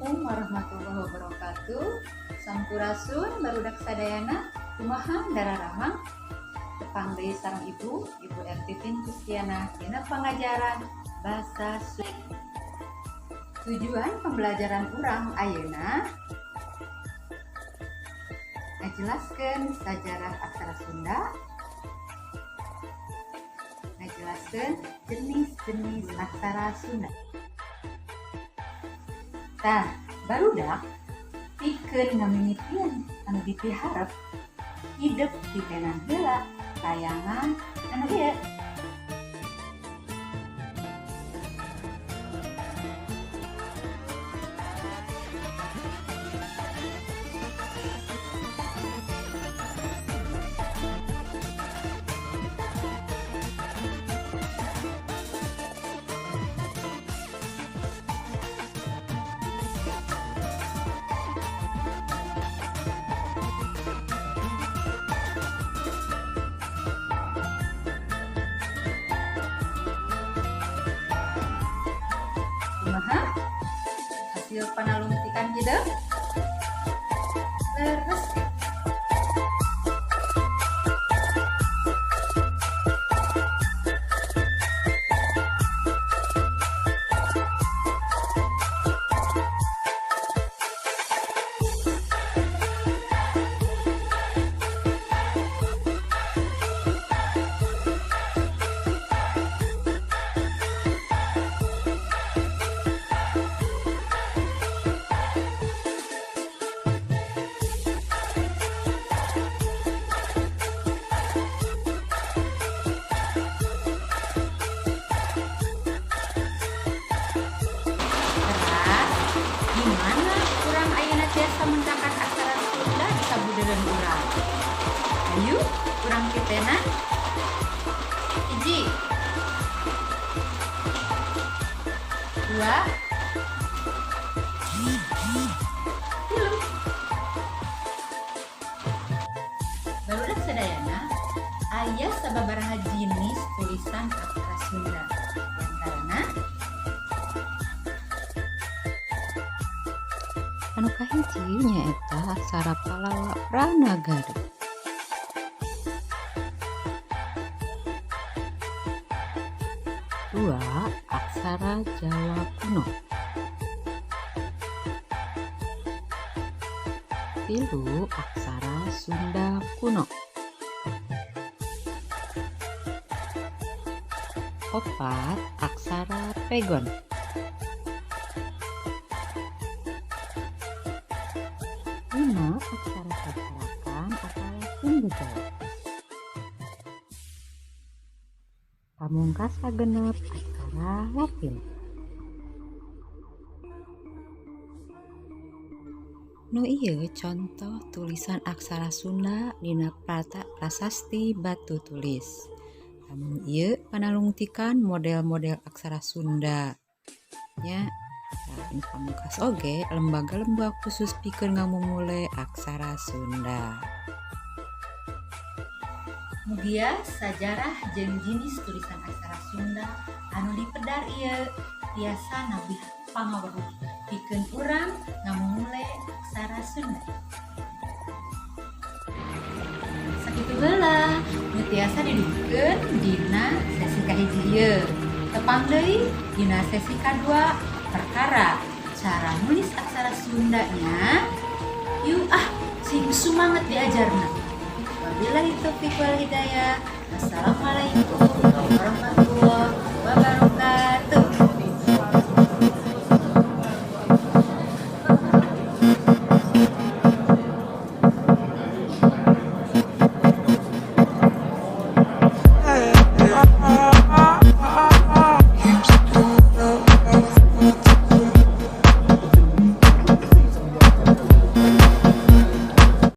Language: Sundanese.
Assalamualaikum warahmatullahi wabarakatuh. Sampurasun, barudak sadayana. Kumaha dararamang? Tepang deui sareng Ibu, Ibu Ertitin Kustiana, dina pangajaran Bahasa Sunda. Tujuan pembelajaran urang ayeuna ngajelaskeun sajarah aksara Sunda, ngajelaskeun jenis-jenis aksara Sunda. Tah, barudak, pikeun ngamimitian anu dipiharep, hidep titenan heula tayangan anu ieu. Kumaha hasil panalungtikan hidep? Leres? Teras, gimana urang ayeuna tiasa mendakan aksara Sunda di sabudeureun urang? Ayo, urang titenan. Hiji, dua, tilu. Barudak sadayana, aya sababaraha jenis tulisan aksara Sunda. Di antarana Anu kahiji nyaeta aksara Palawa Pranagari. Dua, aksara Jawa Kuno. Tilu, aksara Sunda Kuno. Opat, aksara Pegon. Lima, aksara Cacarakan atau Sunda Jawa. Pamungkas kagenep, aksara Latin. Nu ieu contoh tulisan aksara Sunda dina prasasti Batu Tulis. Lamun ieu panalungtikan model-model aksara Sunda nya. Tah, nu pamungkas oge lembaga-lembaga khusus pikeun ngamumule aksara Sunda. Mugia sajarah jeung jinis tulisan aksara Sunda anu dipedar ieu tiasa nambih pangaweruh pikeun urang ngamumule aksara Sunda. Sakitu heula nu tiasa didugikeun dina sesi kahiji ieu. Tepang deui dina sesi kadua perkara cara nulis aksara Sunda nya. Yuk ah, sing sumanget diajarna. Wabillahi taufiq wal hidayah. Wassalamualaikum warahmatullahi wabarakatuh.